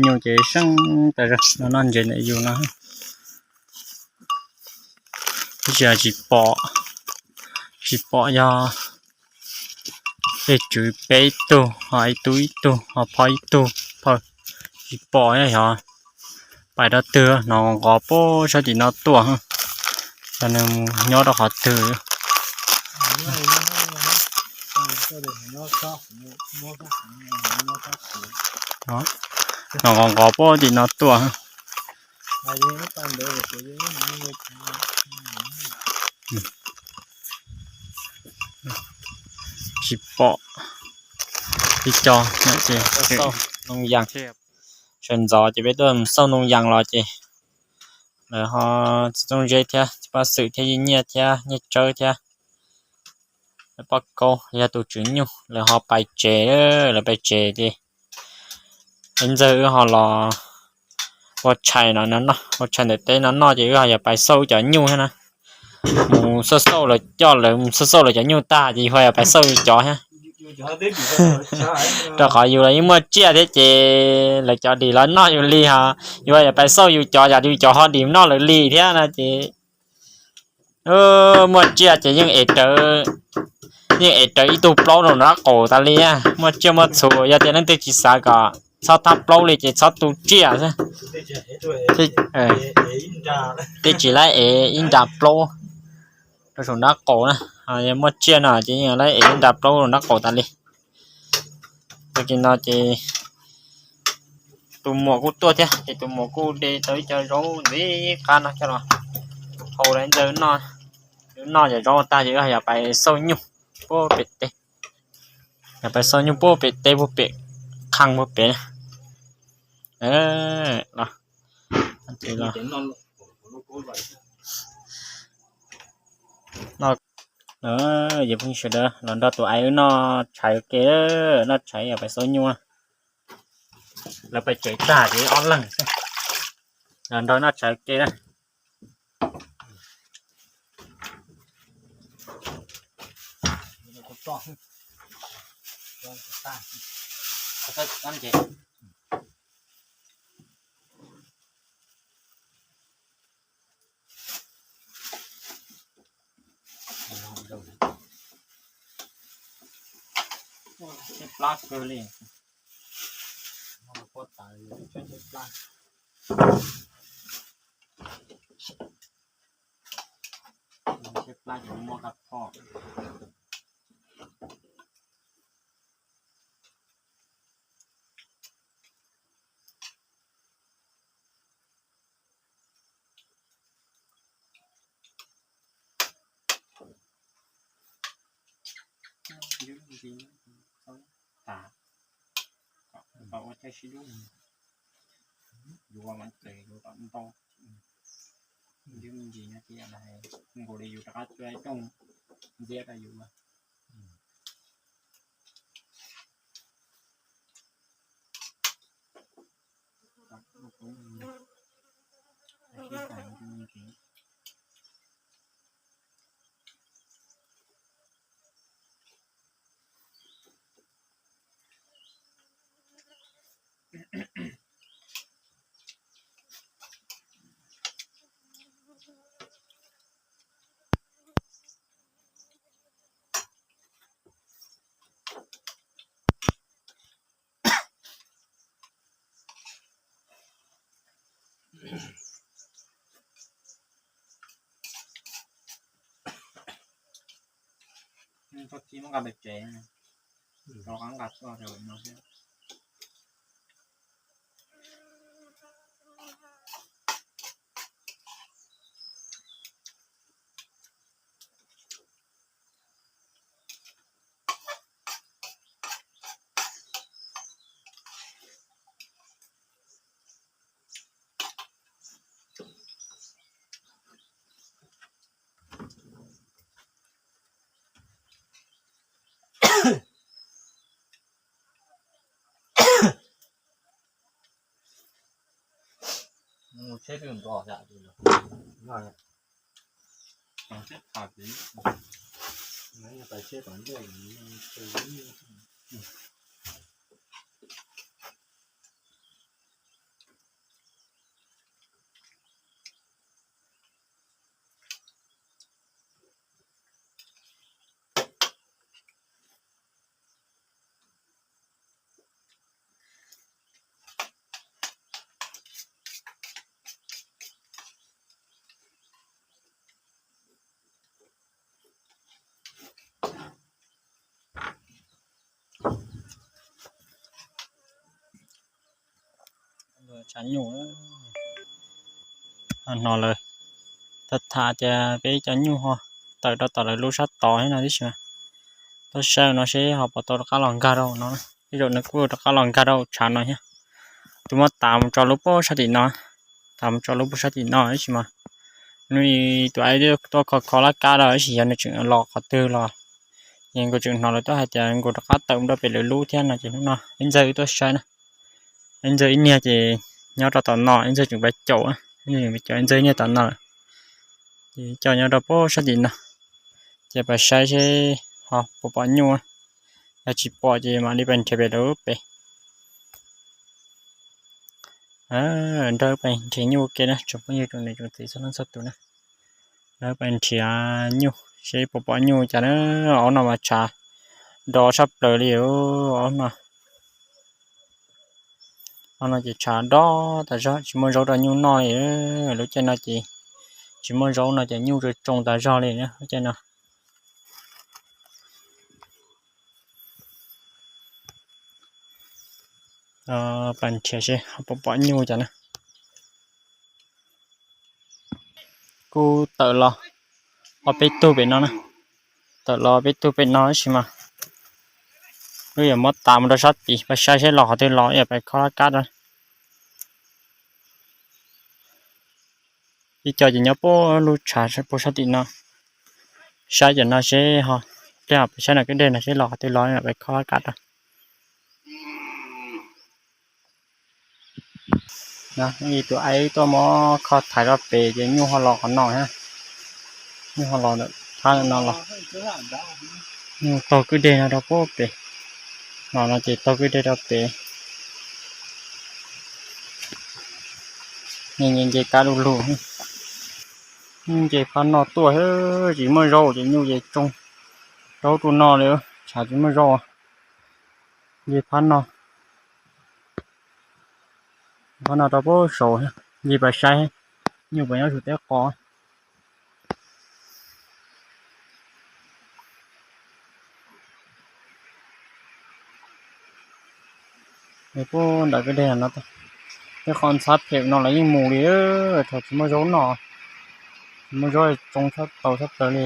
Nyuj ces seej tas zog no, noj ntses ntawm yus no. Tab sis tsis pom, tsis pom, yog tej tswv peb ib tug, ho ib tug ib tug, ho phauj ib tug, phauj tsis pom, yog pais rau twg no, nqov nqov puag sab tim no tuaj. Xyov nws mus nyob rau qhov twg. No nqov nqov puag tim no tuaj. Tsis pom. Ib co ces xauj noog yas, sawv ntxov ces peb tuaj mus xauj noog yas los ces lawv ho tsis txooj zeb thiab, tsis paj xwm thiab, yeej nyiaj thiab, nyiaj tsawb thiab. Poj kaub yog tus tswv nyuj, lawv ho pais tsev, lawv pais tsev ces ib ntxawg wb ho los ua tshais no, ua tshais ntawm teb no noj ces wb ho yuav pais xauj wb cov nyuj thiab na. Mus xauj xauj lawv coj lawv mus xauj xauj lawv cov nyuj tag ces yus ho yuav pais xauj yus cov thiab. Rau qhov yus los yeej muaj tsiaj thiab ces lawv cov dim los noj yus li, ho yus ho yuav pais xauj yus cov, yus cov ho dim noj lawv li thiab no ces muaj tsiaj ces yeej ev rawv, yeej ev rawv ib tug plaub rau nraub qaum tas li. Muaj tsiaj muaj txhu, yog tias leej twg tsis xav kom txhob thab plaub li ces txhob tu tsiaj xwb. Twb tsis laib ev ib nra plaub rau saum nraub qaum na. Yog muaj tsiaj no ces yeej laib ev ib nra plaub rau nraub qaum tas li. Tag kis no ces tus muam kuj tuaj thiab ces tus muam kuj de tau ib co zaub ntxiv qab no coj los hau rau ntxawg noj. Noj cov zaub tag ces wb yog pais xauj nyuj puag pem teb, yog pais xauj nyuj puag pem teb, puag pem qhaj puag pem no. Yog phooj ywg sawv daws los nrog tus ais wb noj tshais ua ke, noj tshais yog pais xauj nyuj. Lawv pais tsev tag ces ob leeg xwb, los nrog noj tshais ua ke na. Tshaib plab kawg li. Tshaib plab, tshaib plab ces muab qab phoj. Ntsis, kom ua caij sib hlub, yuav mas ces yuav kom ntau. Ntsis, ntsis no ces nkaus li yus rov qab txua ib rooj ntxiab rau yus. Txhob khib muab nqa pem tsev, rov qab nqa tuaj rau no thiab. Tsheb twb nto, tsheb tham txiv, tsheb tom ntej. tshav nyuj. Hnov lawv tham tham tias peb ib co nyuj ho tawm rau tom lawv lub sab tod thiab no tib si. Tuaj saib no seb ho puas tau rov qab los nkag rau no. Tej zaum nws kuj rov qab los nkag rau tshav no thiab. Tus muab tav mus tso lub pob sab tim no, tav mus tso lub pob sab tim no ib si mas. Nws tus aib tuaj kho kho laj kab rau ib si yog nws tseem los qhov twg los, ces nkaus tseem hnov lawv tuaj hais tias nkaus rov qab tawm mus rau pem lawv lub thiab no ces hnub no ib ntxawg wb tuaj saib na. Ib ntxawg ib niag ces nyob rau tom no, ib ntxawg tseem pais caum, ib ntxawg tseem pais caum ib ntxawg ib niag tom no. Ces coj nyob rau pob sab tim no, ces pais saib seb ho puas pom nyuj. Yog tsis pom ces mam li pais nrhiav pem lawv pem. Nrog wb pais nrhiav nyuj ua ke na tsoom phooj ywg tsoom niam tsoom txiv txhua leej txhua tus na. Nrog wb pais nrhiav nyuj seb puas pom nyuj cas na. Ob no mas tshav do sab plaws li. Ob no, ob no ces tshav do tas zog tsis muaj zaub rau nyuj noj li. Lub caij no ces tsis muaj zaub no ces nyuj tsoo tsoo tas zog li na lub caij no. Pais nrhiav seb ho puas pom nyuj cas na. Kuj tawm los ob peb tug pem no na. Tawm los peb tug pem no tab sis mas wb yuav muab tav mus rau sab tid pais saib seb los qhov twg los wb yuav pais khob laj kab rau. Ib co ces nyob puag lub tshav puag sab tim no. Saib cov no seb ho, pliag pais saib no kwj deg no seb los qhov twg los pais khob laj kab rau. Ib tus aib tuaj muab kho thaiv rau pem ces nyuj ho los qhov no thiab. Nyuj ho los ntawm phab no los. Nyuj taug kwj deg no rau puag pem. Los no ces taug kwj deg rau pem. Nce nce kab du lug. Nyuj nce phab no tuaj, tsis muaj zaub ces nyuj ces tsoo. Zaub rau no li, tshav tsis muaj zaub. Nce phab no, phab no rau puag saud, nce pais saib nyuj puas nyob saum tej qos. Puag nram kwj deg no, tej qhov ntxhab phem no los yeej mus li, thaum tsis muaj zaub noj, tsis muaj zaub tsoo tshaj tau tshaj plaws li.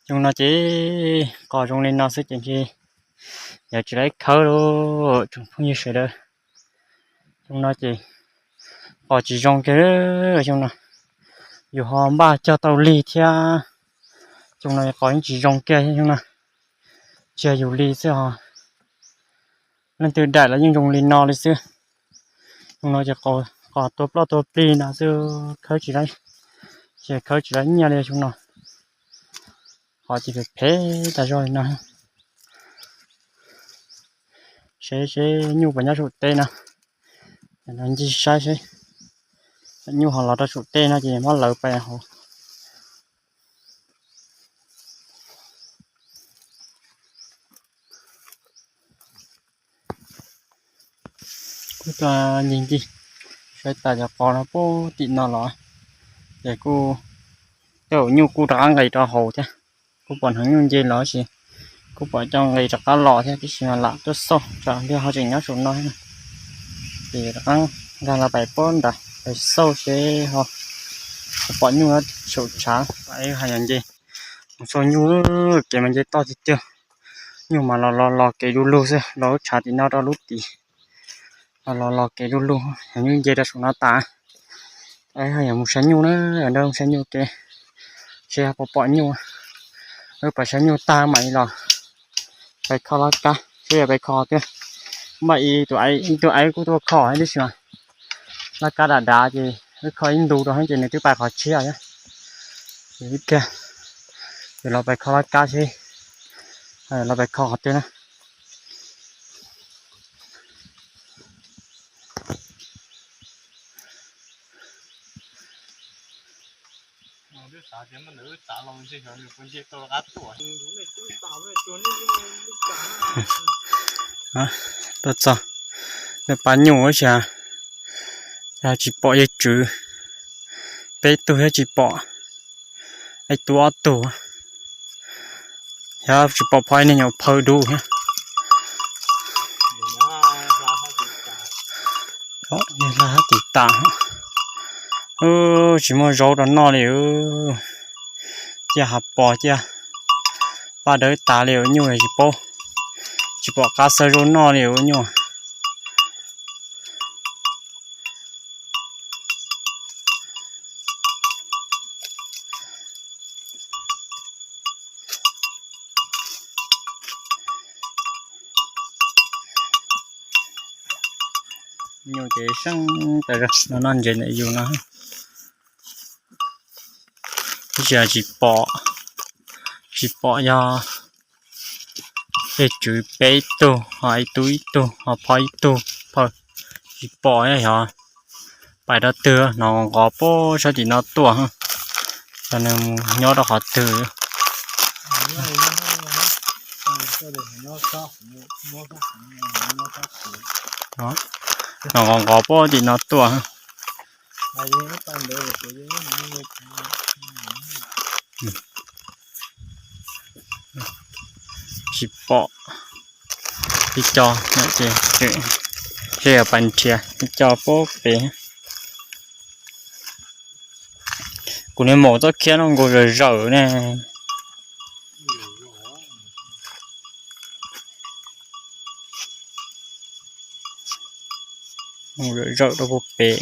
Xyoo no ces qos zoo li no xwb ces ntshe yuav tsis laib khawb lauj tsoom phooj ywg sawv daws. Xyoo no ces qos tsis zoo kiag xyoo no, yus ho npaj cog tau lig thiab. Xyoo no qos yeej tsis zoo kiag xyoo no, tsis yog yus li xwb os, leej twg daim los yeej zoo li no li xwb. Xyoo no ces qos tua ploj tua plig no xwb, khawb tsis laib, ces khawb tsis laib nyiaj li xyoo no. Qos ces phem phem tas zog li no. Seb seb nyuj puas nyob saum teb no, ncig saib seb nyuj ho los rau saum teb no ces muab lawv pais hauv. Kuj tuaj ncig ncig saib tas cov qos no puag tim no los, ces kuj tej zaum nyuj kuj rov qab nqis rau hauv thiab. Kuj pom hneev nyuj nce los sis kuj pom cov nqis rov qab los thiab, tiam sis mas lam tuaj xauj tsam lig ho tseem nyob saum no thiab. Ces rov qab nkag los pais puag nrad pais xauj seb ho pom nyuj saum tshav. Pais hais yog nce mus xauj nyuj, kev mas nce toj tiag tiag. Nyuj mas los los los kev du lug xwb, los lub tshav tim no rau lub tid. Los los los kev du lug, yog nyuj nce rau saum no tas. Yog mus saib nyuj na, yog nrog mus saib nyuj ke, seb puas pom nyuj. Wb pais saib nyuj tag mam li los pais kho laj kab, seb yog pais kho tiag. Mas ib tug aib kuj tuaj kho tiam sis mas laj kab dav dav ces wb kho ib ntu rau ces nws twb pais qhov tshiab thiab. Ces wb kiag, ces los pais kho laj kab seb, los pais kho qhov twg na. Tuaj txog, nej pab nyuj ua cas tsis pom yawg tswv, peb tug thiab tsis pom, ib tug ob tug, thiab tsis pom phoj ib niag nyuam phaw dub thiab. Hab tim tas, tsis muaj zaub rau noj li. Ciaj hav pos ciaj, paj dawb tas li nyuj tsis paub, tsis pom qab xawb zaub noj li nyuj. Nyuj ces seeb tas zog no, noj ntses ntawm yus no. Tab sis tsis pom, tsis pom, yog tej tswv peb ib tug, ho ib tug ib tug, ho phauj ib tug, phauj tsis pom, yog pais rau twg no, nqos puag sab tim no tuaj, yog nws mus nyob rau qhov twg. No nqos nqos puag tim no tuaj. Tsis pom, ib co, seb pais nrhiav ib co puag pem. Kuv niag maum txoj khiab no nkaus zawm zawm ne. Zawm zawm rau puag pem.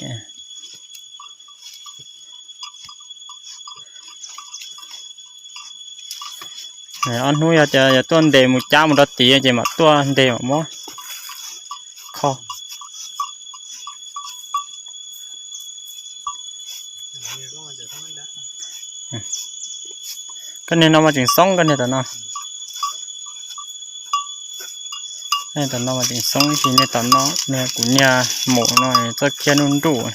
Ob hnub yog tias yog tuaj ntes mus cab mus rau tid ces mam tuaj ntes mam muab kho. Koj niag no mas tseem xoob, koj niag tom no. Koj niag tom no mas tseem xoob, tab sis niag tom no, niag kuv niag maum no txoj khiab nruj nruj.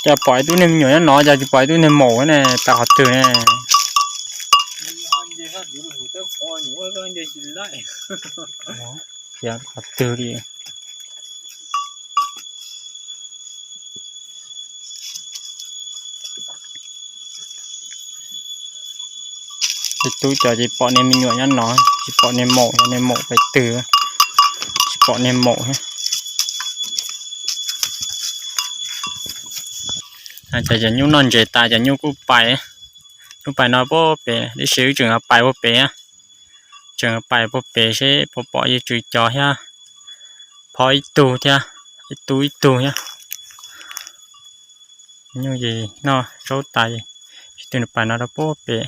Cas pom ib tug niag me nyuam nyob no, cas tsis pom ib tug niag maum ne, tas qhov twg ne? Qhov twg li. Ib tug cov tsis pom niag me nyuam nyob no, tsis pom niag maum, niag maum pais twg, tsis pom niag maum. Cov nyuj noj ntses tas cov nyuj kuj pais, nyuj pais no puag pem, tab sis wb tseem pais puag pem, tseem pais puag pem seb puas pom yeej tswv cov thiab, phauj ib tug thiab, ib tug ib tug thiab. Nyuj ces noj zaub tas, sib tw nws pais no rau puag pem.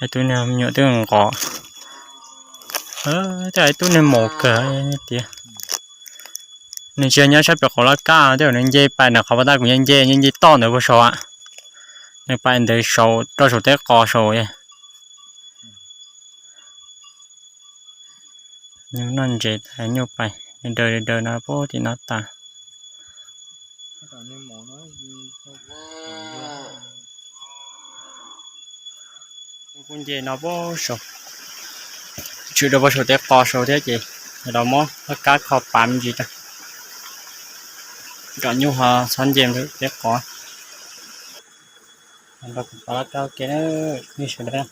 Ib tug niag me nyuam twb nqos, tej ib tug niag maum kawg tias. Nws tsis yog nyob sab pem qaum laj kab, tej zaum nws nce pais ntawm qhov pas tag kuv nce nce nce nce toj ntawd puag saud. Nws pais ntawd saud rau saum teb qos saud. Nyuj noj ntses tas nyuj pais daws daws no puag tim no tas. Kuj nce no puag saud, tshwm rau puag saum teb qos saud thiab ces los muab laj kab kho pav me ntsis rau, kom nyuj ho txhob nce teb qos. Rau kuv pav laj kab ua ke na, nej sawv daws.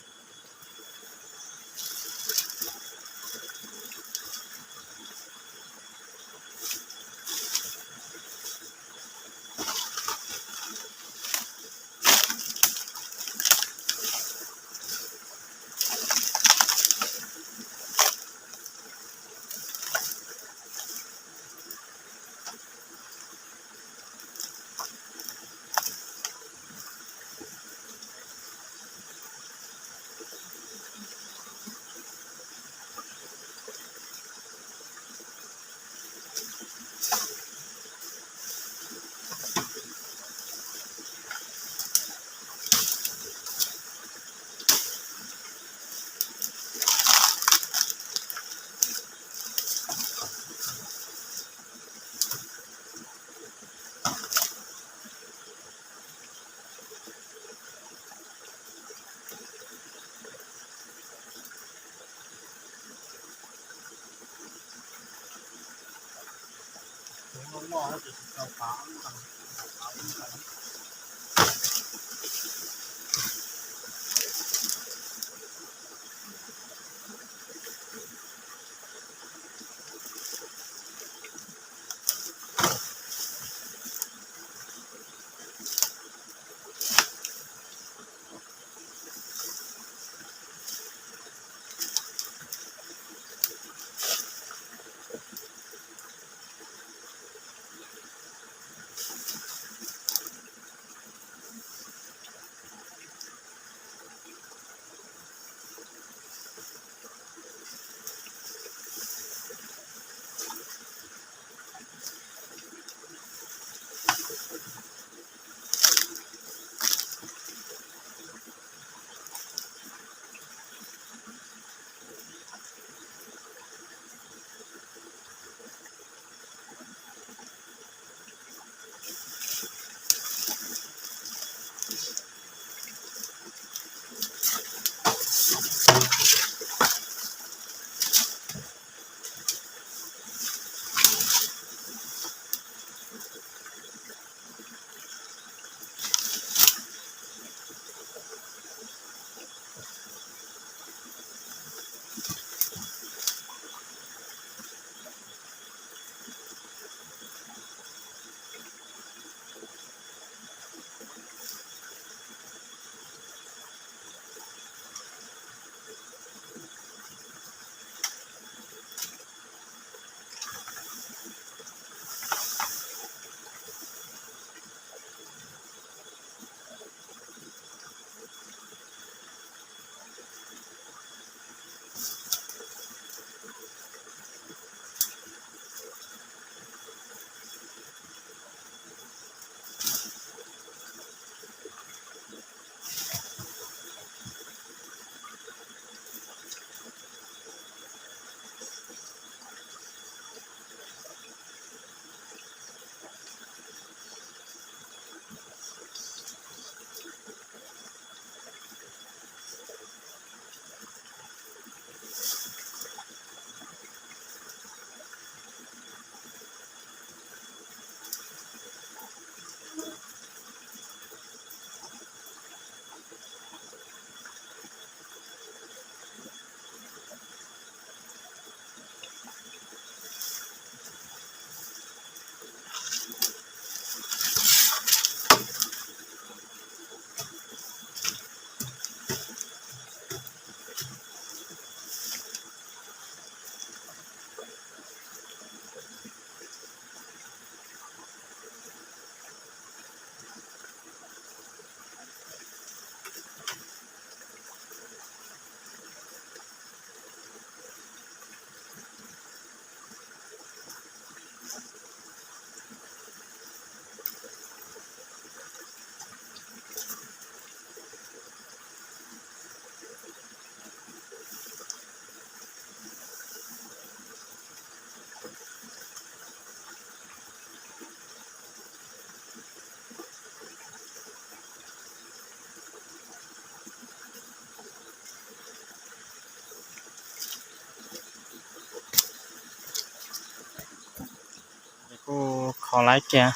Qhov laib kiag,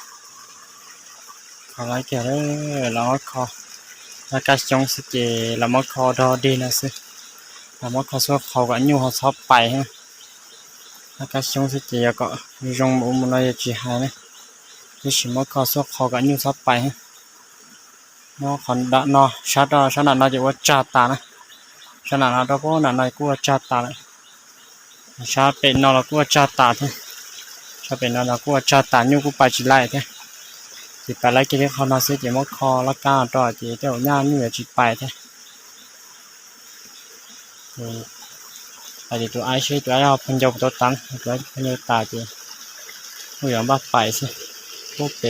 qhov laib kiag, los muab kho. Laj kab xyoob xwb ces los muab kho dog dig no xwb. Los muab kho xuab qhau kom nyuj ho txhob pais. Laj kab xyoob xwb ces yog kom zoo mus ua mus no yog tsis hais na, tab sis muab kho xuab qhau kom nyuj txhob pais. Muab qhov no, sab, sab nram no ces ua tsag tas na. Sab nram no rau pem nram no kuj ua tsag tas lawm. Sab pem no los kuj ua tsag tas thiab. Sab pem no los kuj ua tsag tas, nyuj kuj pais tsis laim thiab. Ces pais laib kiag li qhov no xwb ces muab kho laj kab rau ces tej zaum nyaj nyuj yuav tsis pais thiab. Hais tias tus aib seb tus aib ho pheej ncau puas tau tas, tus aib pheej ncau tas ces kuj yuav npaj pais xwb. Pub pem